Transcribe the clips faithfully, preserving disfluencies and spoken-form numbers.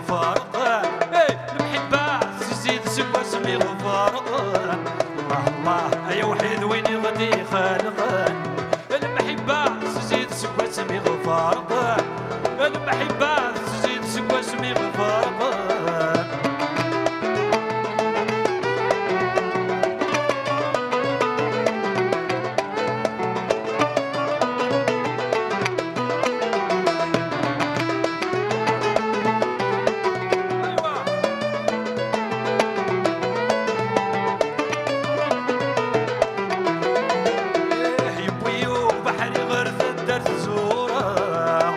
فرقان. إيه، المحبة تزيد سكوات مي غفرقان. الله الله، يا وحيد وين يغدي خالقان. المحبة تزيد سكوات مي غفرقان. المحبة تزيد سكوات مي غفرقان. إيه، يبوي وبحري غير ثدر تزورا.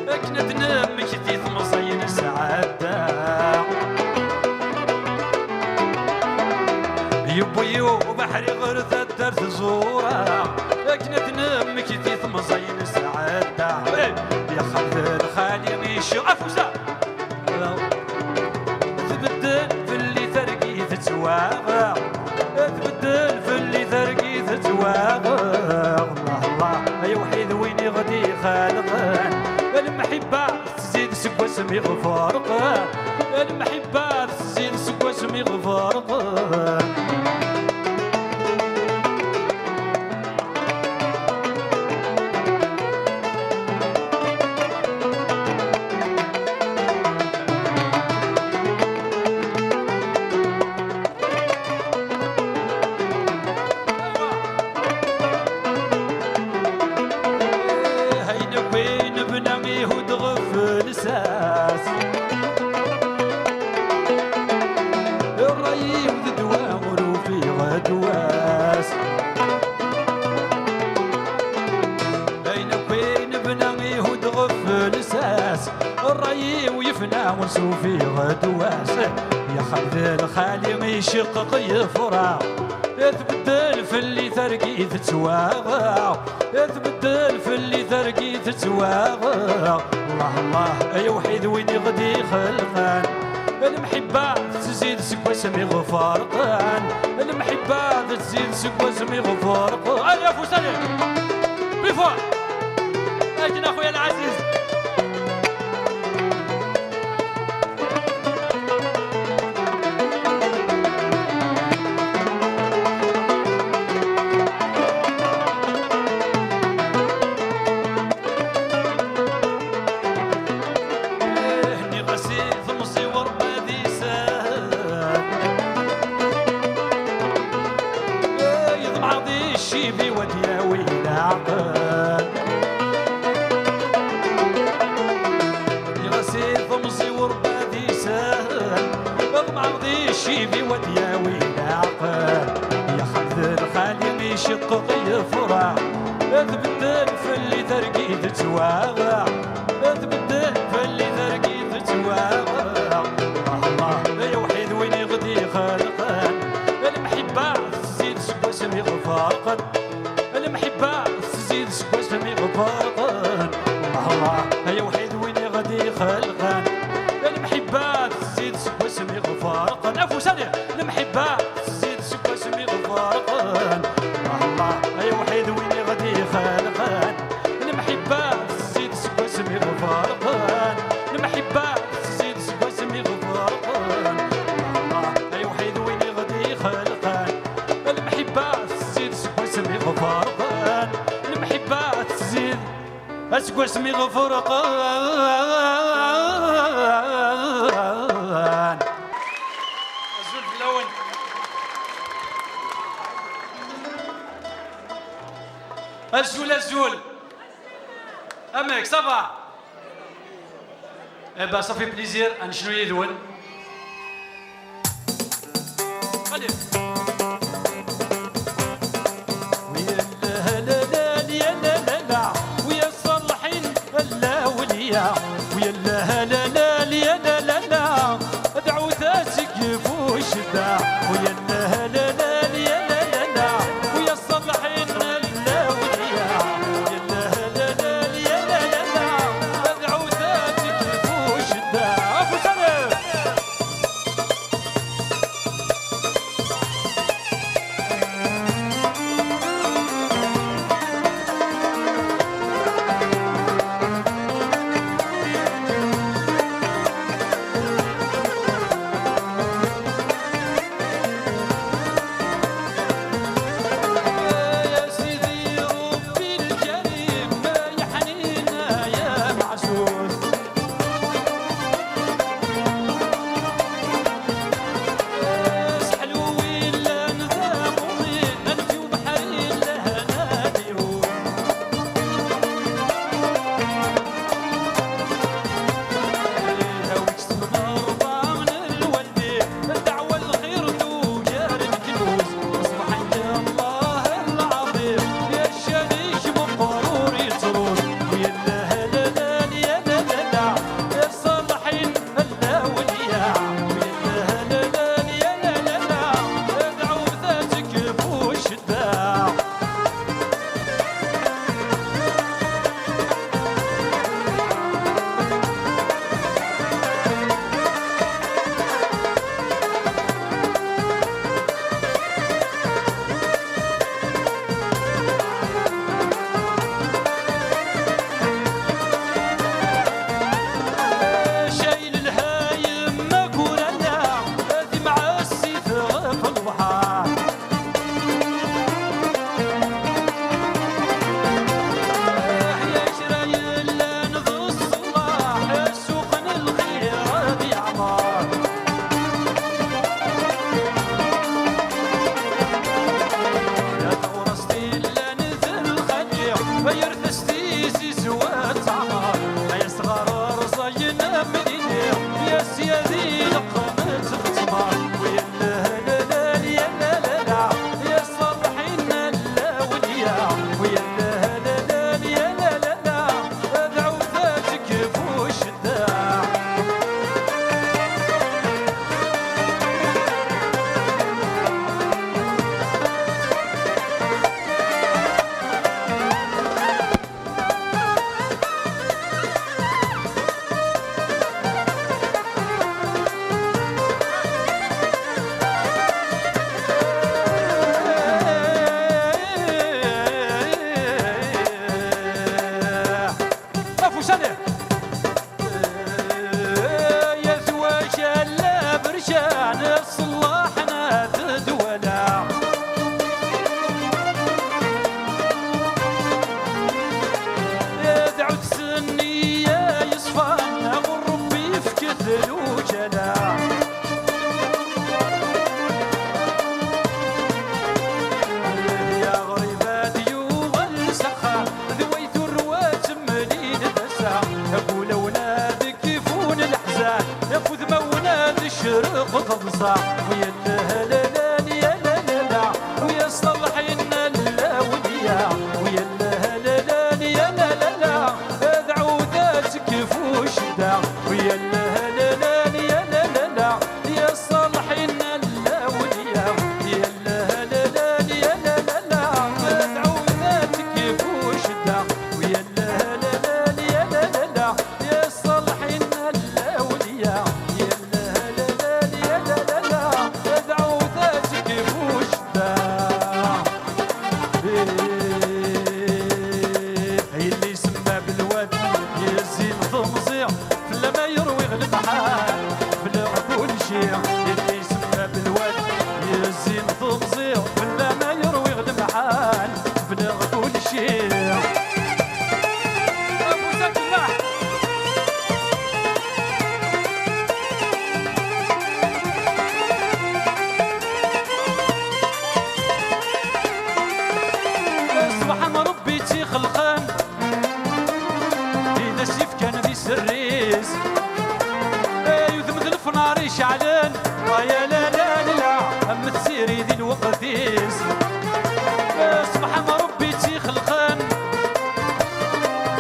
أكن أدنى مكتي ثمزين سعادة. يبوي وبحري غير ثدر تزورا. أكن أدنى مكتي ثمزين سعادة. إيه، يا خالد الخالي يشوف وسام. تبدل في اللي ترقي تتواغى. تبدل في اللي ترقي تتواغى. الله الله، يا وحيد وين يغدي خالقان. المحبة تزيد سكوس مي غفرقان. المحبة تزيد سكوس مي غفرقان. هين وين بنا يهود غفل ساس. الري ودوا غروفي غدواس. هين وين بنا يهود غفل ساس. الري ويفنى ونسوفي غدواس. يا خالد الخالي يشقق يفرح. تبدل في اللي ترقي تتواغى. تبدل في اللي ترقي تتواغى. الله الله، يا وحيد وين يغدي خلقان. المحبة تزيد سكواس مي غفرقان. المحبة تزيد سكواس مي غفرقان. أيا فوسالي. بيفور. أجنا أخويا العزيز. هني غسيل ثمصي وربادي ساهل. يضمع ذي الشيبي ودياوي العقل. يغسي ثمزي وربادي ساهل. اضمع ذي الشيبي ودياوي العقل. يا خالد الخالي يشقق يفرح. تبدل في اللي ترقي تتواغى. تبدل في اللي ترقي تتواغى. الله الله، يا وحيد وين يغدي خلقان. المحبة تزيد سكواس مي غفرقن. المحبة تزيد سكواس مي غفرقن. الله الله، يا وحيد وين يغدي خلقان. المحبة تزيد سكواس مي غفرقن. أفوساني. المحبة تزيد سكواس مي غفرقن. الله الله، يا وحيد وين يغدي خلقان. المحبة تزيد سكواس مي غفرقن. المحبة تزيد سكواس مي غفرقن. الله الله، يا وحيد وين يغدي خلقان. المحبة تزيد سكواس مي غفرقن. المحبة تزيد أسكواس مي غفرقان. أزول في الأول. أزول، أزول. أمريك، صافا. إيه با، صافي بليزير، أنشنو يدون. Allez. ويا لا لا لا، ويا الصالحين الأولياء، ويا لا لا لا، لا لا لا لا، دعوت أسقف وشدة، ويا لا لا لا، لا لا لا لا، ويا الصالحين الأولياء، ويا لا لا لا، لا لا لا لا، دعوت أسقف وشدة. أبو سلام. Qeḍza, ويا اللهلالان يا لا لا لا، ويا الصالحين الأولياء، ويا اللهلالان يا لا لا لا، ادعو ذاتك فوشدة، ويا اللهلالان يا لا لا لا، يا الصالحين الأولياء، يا اللهلالان يا لا لا لا، ادعو ذاتك فوشدة، ويا اللهلالان يا لا لا لا، يا الصالحين الأولياء، يا اللهلالان يا لا لا لا، ادعو ذاتك فوشدة. إيه، اللي يسمى بالواد يزين ضمزيع، فلا ما يروي غلبحان، بلغ كل شيء. اللي يسمى بالواد يزين ضمزيع، فلا ما يروي غلبحان، بلغ كل شيء. أبو زكي الله. سبحان ربي تيخلقن، إذا سيف كان ذي سريس، يذم ذ الفنار يشعلن، ويا لا لا لا، أم تسيري ذي الوقت ديس. سبحان ربي تيخلقن،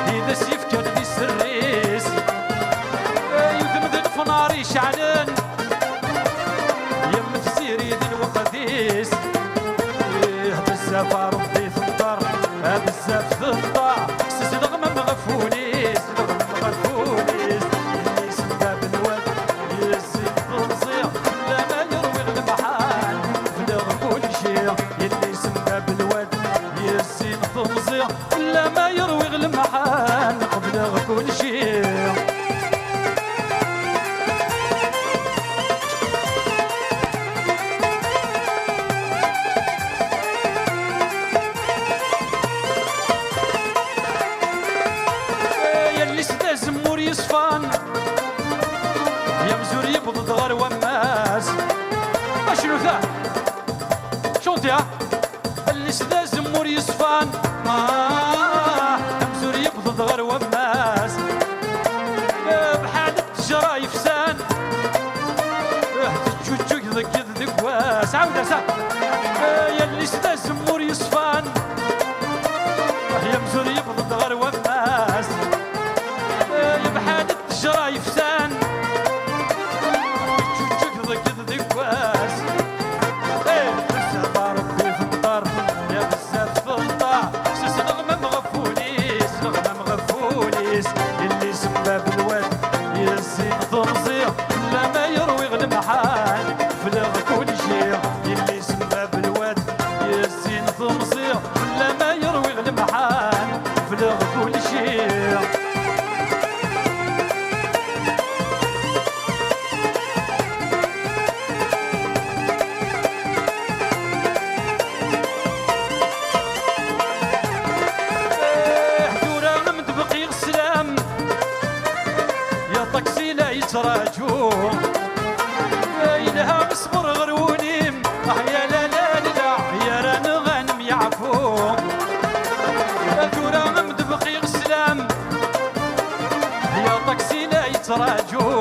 إذا سيف كان ذي سريس، يذم ذ الفنار يشعلن، يم تسيري ذي الوقت ديس. إيه، بزاف ربي تنطر، بزاف تنطر، سزلغ ما مغفوليس، سزلغ ما مغفوليس. اللي يسمى بالواد يزيد تنصير، لا ما يروي غلبحان، بلغ كل شيء. اللي يسمى بالواد يزيد تنصير، لا ما يروي غلبحان، قبل كل شيء. يا اللي سدا زمور يصفان، يا مزور يبض غير وماس. اشنو ذا؟ شونتي ها؟ اللي سدا زمور يصفان، آه، يا مزور يبض غير وماس. بحال التجرة يفسان، تجوجوج ضيق ذقواس. عاود عسى. يا اللي سدا زمور يصفان، يا مزور يبض غير وماس. بحال التجرة يفسان، تجوجوج ضيق ذقواس. إيه، بزاف ربي في الدار، يا بزاف في الدار. سس نغمة مغفوليس، نغمة مغفوليس. اللي سبب الواد يزين ضمزير، لا ما يروي غلمحان، فلغ كل شيء. اللي سبب الواد يزين ضمزير، لا ما يروي غلمحان، فلغ كل شيء. إيه، ثورة من دبقي السلام، يا طاكسي لا يتراجو. إيه، إلها اصبر غروني، آه، يا لا لا لا، يا رانا غنم يعفو. ثورة من دبقي السلام، يا طاكسي لا يتراجو.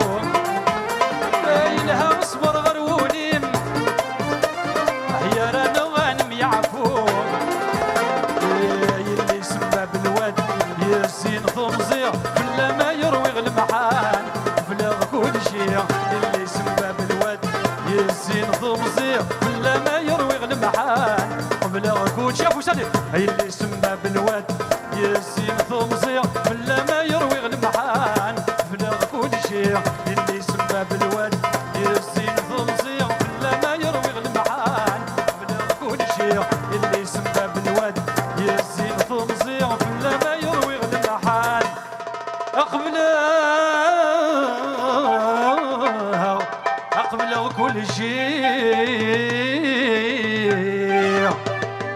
إلها اصبر غير وليم، يا رانا غانم يعفو. يلي سبب الواد يزين ضمزير، فلا ما يروي غلمحان، فلا كل شيء. يلي سبب الواد يزين ضمزير، فلا ما يروي غلمحان، قبل كل شيء. أبو سالم، يلي سبب الواد يزين ضمزير، فلا ما يروي غلمحان، فلا كل شيء. اللي سبب الواد يزين ضمزير، فلا ما يروي غلمحان، فلا كل شيء. اللي سبب الواد يزين ضمزير، فلا ما يروي غلمحان. أقبل، أقبل كل شيء.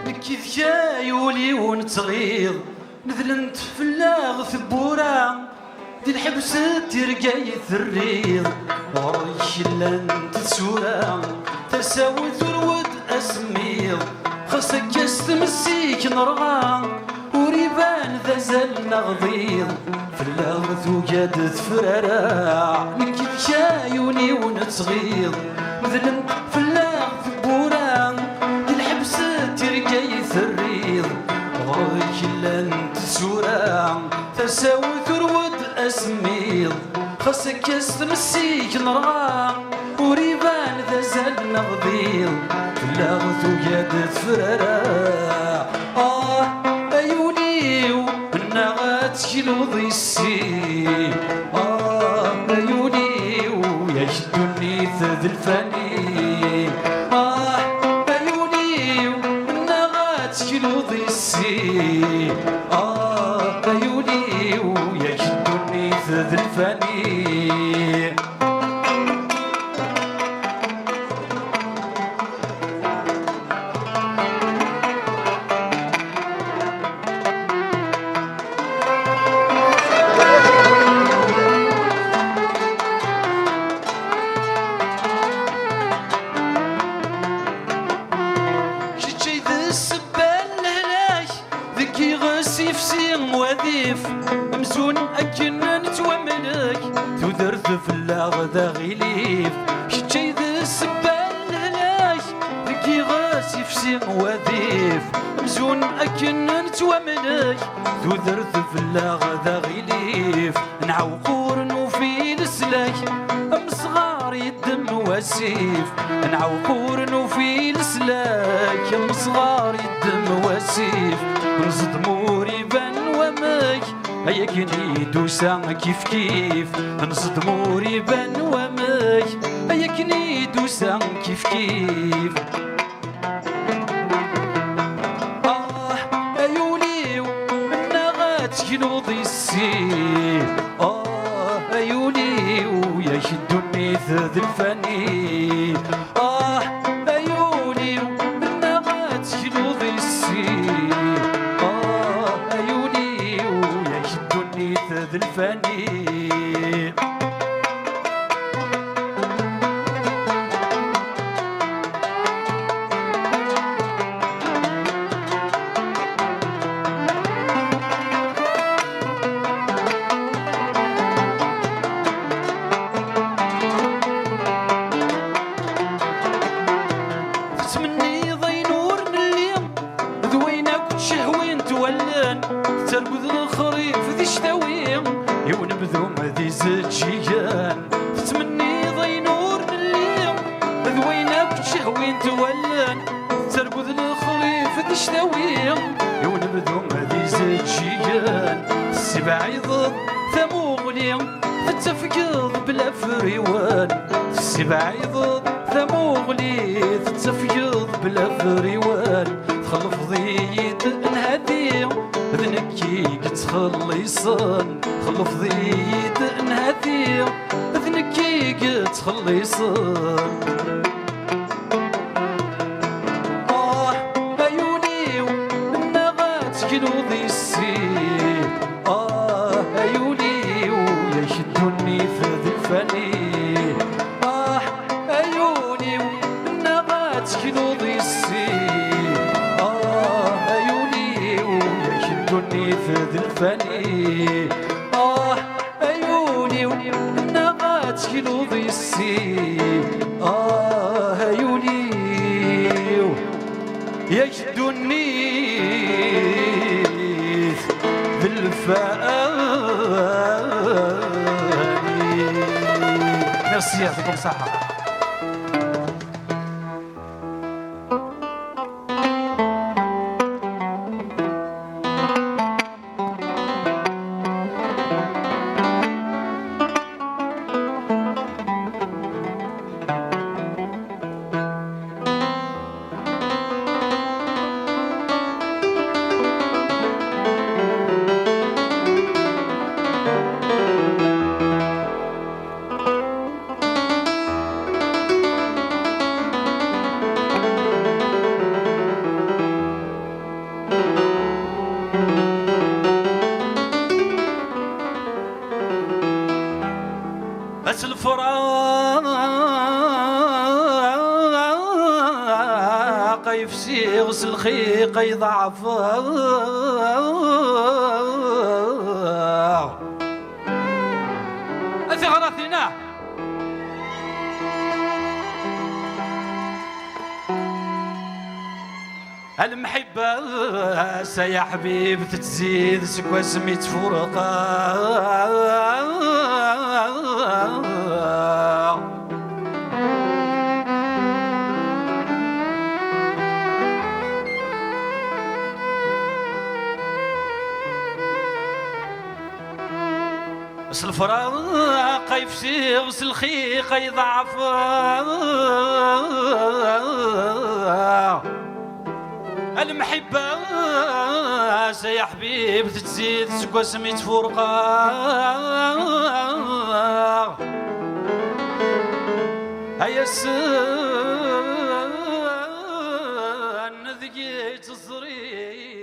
نكي ذكاي ولي ونتغير. Medlent fell-aɣ tewwura, di lḥebs tirga i terriḍ. Ɣur-k llant tsura, tasa-w turew-d asemmiḍ. Xas akka s tmes-ik nerɣa, ur Iban d azal neɣ d iḍ, fell-aɣ tuga-d tefrara. Nekk d kayun-iw nettɣiḍ, medlent fell-aɣ tewwura. Di lḥebs d tirga i terriḍ, ɣur-k llant tsura. Tasa-w turew-d asemmiḍ, xas akka s tmes-ik nerɣa. Ur iban d azal neɣ d iḍ, fell-aɣ tuga-d tefrara. Ah, ay ul-iw, mennaɣ ad tekluḍ yessi. Ah, ay ul-iw, yak ddunit d lfani. Ah, ay ul-iw, mennaɣ ad tekluḍ yessi. Ah, ay ul-iw, yak ddunit d lfani. Kečč ay d ssebba n lehlak, deg yiɣes yefsi wadif, amzun akken nettwamlek, tudert fell-aɣ d aɣilif. Kečč ay d ssebba n lehlak, deg yiɣes yefsi wadif, amzun akken nettwamlek, tudert fell-aɣ d aɣilif. Nɛawq ur nufi leslak, amesɣar yeddem wasif. Nɛawq ur nufi leslak, amesɣar yeddem wasif. Nẓeddem ur iban wamek, ay akken i d-tusa kif kif. Nẓeddem ur iban wamek, ay akken i d-tusa kif kif. Ah, ay ul-iw, mennaɣ ad tekluḍ yessi. Ah, ay ul-iw, yak ddunit d lfani. Ah, ay ul-iw, mennaɣ ad tekluḍ yessi. Ah, ay ul-iw, yak ddunit d lfani. Tettmenniḍ ayen ur nelli, d wayen akk ttcehwint wallen. Tettarguḍ lexrif di cctawi, i unebdu d izeǧǧigen. Tettmenniḍ ayen ur nelli, d wayen akk ttcehwint wallen. Tettarguḍ lexrif di cctawi, i unebdu d izeǧǧigen. Tessebɛiḍeḍ tamuɣli, tettafgeḍ bla afriwen. Tessebɛiḍeḍ tamuɣli, tettafgeḍ bla afriwen. Txellfeḍ-iyi-d nhati, d nekk i yettxelliṣen. Txellfeḍ-iyi-d nhati, d nekk i yettxelliṣen. Ah, ay ul-iw, mennaɣ ad tekluḍ yessi. Ah, ay ul-iw, yak ddunit d lfani. Ah, ay ul-iw, mennaɣ ad tekluḍ yessi. Ah, ay ul-iw, yak ddunit d lfani. Ah, ay ul-iw, mennaɣ ad tekluḍ yessi. Ah, ay ul-iw, yak ddunit d lfani. Merci, يعطيكم الصحة. Ass lefraq Yefsiɣ s lxiq ay ḍeɛfeɣ. A tiɣratin-a! A lemḥibba-s ay aḥbib tettzid seg wasmi ttfurqeɣ. S lefraq ay fsiɣ, s lxiq ay ḍeɛfeɣ. A lemḥibba-s ay aḥbib tettzid seg wasmi ttfurqeɣ. Ay ass n deg-i ttẓri.